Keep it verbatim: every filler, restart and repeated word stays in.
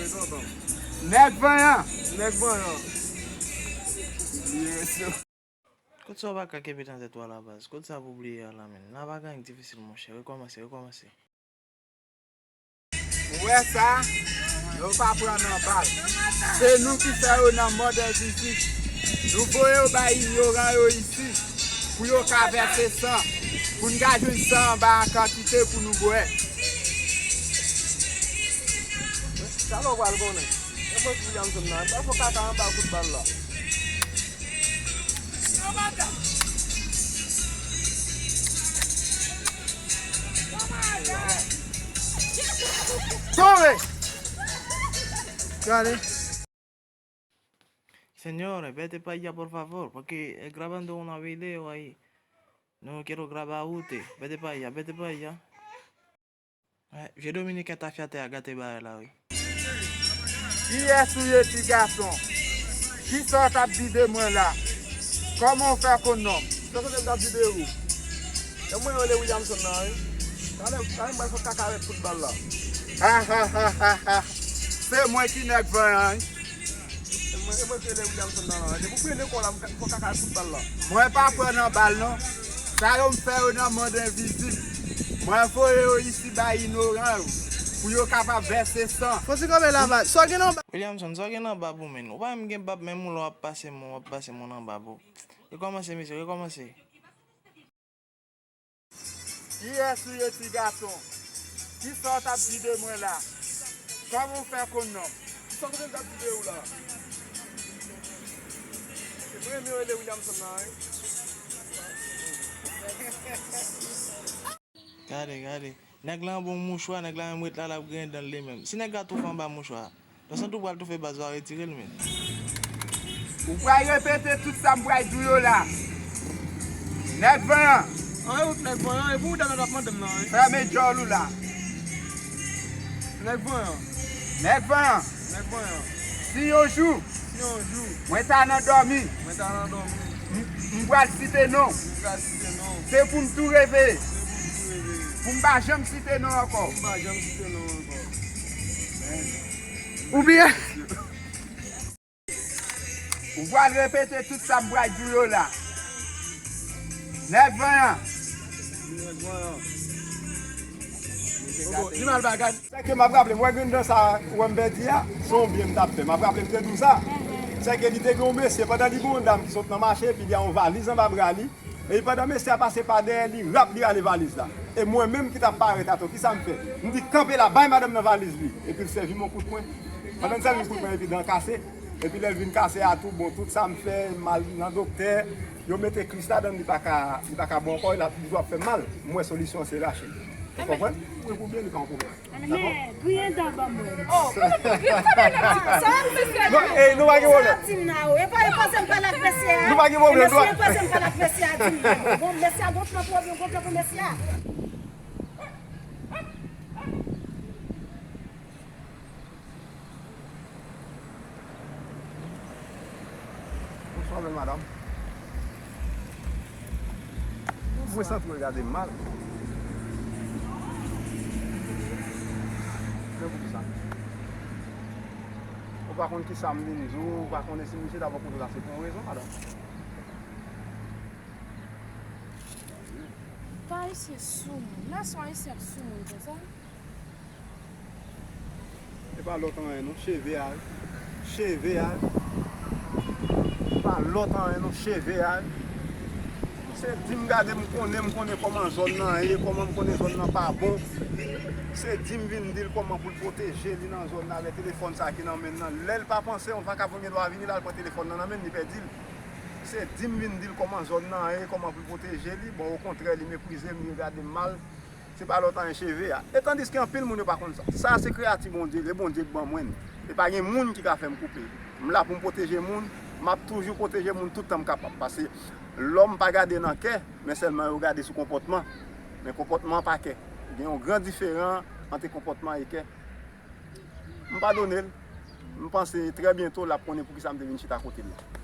Nèg vanyan. Nèg vanyan. Yes. Kot sa w pa ka kenbe nan tèt ou a la baz? Kot sa pou bliye a la menm? La pa gen anyen k difisil monchè. Rekòmanse, rekòmanse. Ou wè sa? Yo pa pran nan bal. Se nou ki fè yo nan mòd envizib. Nou voye yo bay inyoran yo isi pou yo ka vèse san, pou n ka jwenn san anba an kantite pou nou bwè. Sa lè w pral konnen. E mwen ki Williamson nan. Ba fò kaka anba kout bal la. Tonbe! Gade. Señores, vete pa allá, por favor, porque es grabando una video ahí. No quiero grabar a usted. Vete pa allá, vete pa allá. Eh, vye dominiken tafyatè a gate bagay la, wi. Kiyès ou ye, ti gason? Kisa w t ap di de mwen la? Kòman w fè konn non m? Sa kote m t ap di de ou? E mwen yo rele Williamson nan, wi. Talè, talè m pral fè kaka avèk foutbòl la. Ha, ha, ha, ha, ha. Se mwen ki nèg vanyan, wi. E mwen, e mwen ki rele Williamson nan la. Depi w prele kò w la, m ka, m fè kaka avèk foutbòl la. Mwen pa pran nan bal, non. Sa yo m fè yo nan mond envizib. Mwen voye yo isi bay inoran yo, pou yo kapab vèse san. Fò ti kanpe la, baz. Sa w gen nan bab? Williamson, sa w gen nan bab ou menm? Ou pa menm gen bab, menm ou la w ap pase moun, w ap pase moun anba, bro. Rekòmanse, mesye, rekòmanse. Kiyès ou ye, ti gason? Kisa w t ap di de mwen la? Kòman w fè konn non m? Kisa w t ap di de ou la? Se mwen menm yo rele Williamson nan, wi. Gade, gade. Nèg la anba yon mouchwa, nèg la menm ret la, l ap griyen dan l li menm. Si nèg la twouve anba mouchwa a, Donk, san tou pral toufe baz, w a retire l, men. Ou pral repete tout sa m pral di w yo la. Nèg vanyan. An, e ou k nèg vanyan, e pou ou dam nan t ap mande m nan, wi. Fèmen djòl ou la. Nèg vanyan. Nèg vanyan. Nèg vanyan. Si yon jou. Si yon jou. Mwen ta nan dòmi. Mwen ta nan dòmi. M, m pral site non w. M pral site non w. Se pou m tou reveye. Se pou m tou reveye. Pou m pa janm site non w ankò. Pou m pa janm site non w ankò. Oubyen, ou pral repete tout sa m pral di w yo la. Nèg vanyan. Li mal bagay. Sèke m ap raple m, wè grenn dan sa ou wè m pèdi a, se yon byen m t ap fè. M ap raple m te di w sa. Sèke li te gen yon mesye, pandan li gen yon dam ki sot nan mache, epi li a yon valiz anba bra li. Epi pandan mesye a pase pa dèyè li, rap li rale valiz la. E mwen menm ki t ap parèt atò, kisa m fè? M di, "Kanpe la, bay madanm nan valiz li." Epi l sèvi m yon kout pwen. Pandan l sèvi m kout pwen, epi dan kase. Epi lè l vin kase a tou, bon, tout sa m fè, m al nan doktè, yo mete klis ladan l, li pa ka, li pa ka bon ankò, l ap toujou ap fè m mal. M wè solisyon an se rache. Ou konprann? Wi, pou byen li pa yon pwoblèm. Nèg, griyen dan ban mwen. Oh, kote pou griyen? Kote nèg di sa? Sa w ap di frè m? Non, eh, nou pa gen pwoblèm. Sa w ap di m nan, oh? E pa, e panse m pale ak mesye a? Nou pa gen pwoblèm, mesye, nou pa e panse m pale ak mesye a, di m nan. Bon, mesye a gon plan pou ou, gon plan pou mesye a. Bonswa, bèl madanm. Mwen santi w gade m mal. Men poukisa? Ou pa konn kisa m vin di w, ou pa konnen si misye ta bò kote w la, se pou yon rezon, madanm. Pa Ayisyen sou moun. Nasyon Ayisyen ap sou moun konsa. E pa lòt anyen non, cheve a wi. Cheve a wi. E pa lòt anyen non, cheve a wi. Se di m gade m konnen, m konnen kòman zòn nan ye, kòman m konnen zòn nan pa bon. Se di m vin di l kòman pou l pwoteje li nan zòn nan avèk telefòn sa ki nan men l nan. Lè l pa panse, yon vakabon gen dwa vini la, l pran telefòn nan nan men l, li pèdi l. Se di m vin di l kòman zòn nan ye, kòman pou l pwoteje li. Bon, okontrè, li meprize m, li gade m mal. Se pa lòt anyen cheve a. E tandiske anpil moun yo pa konn sa. Sa se kreyati Bondye, e Bondye k ban mwen l. E pa gen moun ki ka fè m koupe l. M la pou m pwoteje moun, m ap toujou pwoteje moun tout tan m kapab. Paske lòm pa gade nan kè, men sèlman yo gade sou konpòtman. Men konpòtman an pa kè. Gen yon gran diferan ant konpòtman e kè. M padone l. M panse trè byento l ap konnen poukisa m te vin chita kote l la.